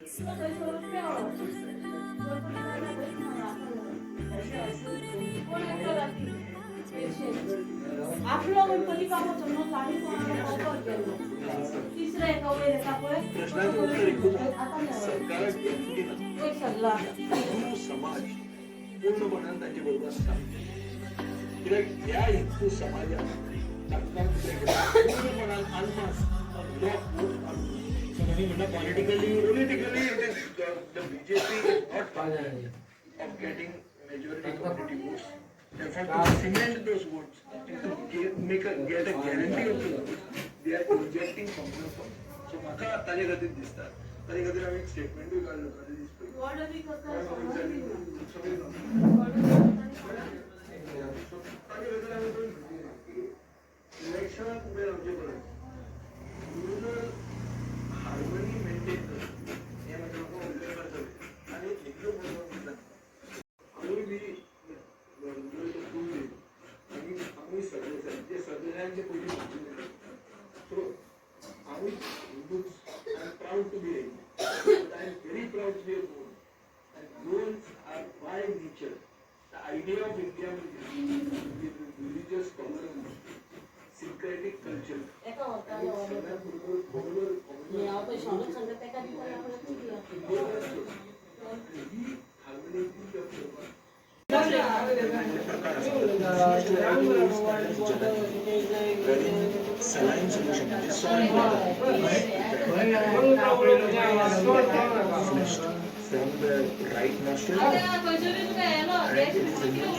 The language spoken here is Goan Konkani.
अशें आसून कोण एकटो राती आपलो गणपती पावतो न्हू, आमी कोणाक पावपाक गेलो तिसऱ्या एका वयर येता पळय. प्रश्नाचें उत्तर एकूच आतां आसा. मेळ्ळो. सरकाराक गॅरंटी ना. वयर सरला. हिंदू समाज पूर्णपणान तांचे बरोबर आसता, कित्याक ह्या हिंदू समाजान तांकां पूर्णपणान अनमास लॉक वोट मारून. म्हणटा politically. Politically, it is the BJP is not capable of getting majority community votes. Therefore, to cement those votes and to get, make a, get a guarantee of the votes, they are injecting communal force. So म्हाका ताजे खातीर दिसता, ताजे खातीर हांवें एक स्टेटमेंटूय काडलो ताजे दीस पयलीं. वॉर्ड बी करता. सगळे ताजे खातीर हांवें म्हणलें की इलेक्शनाक उबे रावचे परस रुरल हार्मनी मेंटेन करप हें म्हाका म्हाका व्हडलें कर्तव्य. आनी एकदम बरोबर म्हणटा, आमी बी आमी आमी सगळे जे सगळ्यांचे पयलीं म्हणचे. सो आमी Hindus, I am proud to be Hindu, I am very proud to be a Goan, and Goans are by nature, the idea of India म्हणजे रिलिजियस टॉलरन्स, सिंक्रेटिक कल्चर. एका वतान. सगळ्यांबरोबर बरोबर. हांव पळय शॉनूच सांगता तेका दिता आपल्याक दिया. ही हार्मनी करपाक प्रकार आसा. Wherein saline solution, म्हणजे salt water, flushed from the right nostril आतां खंयसरूय तुका येलो and it is removed.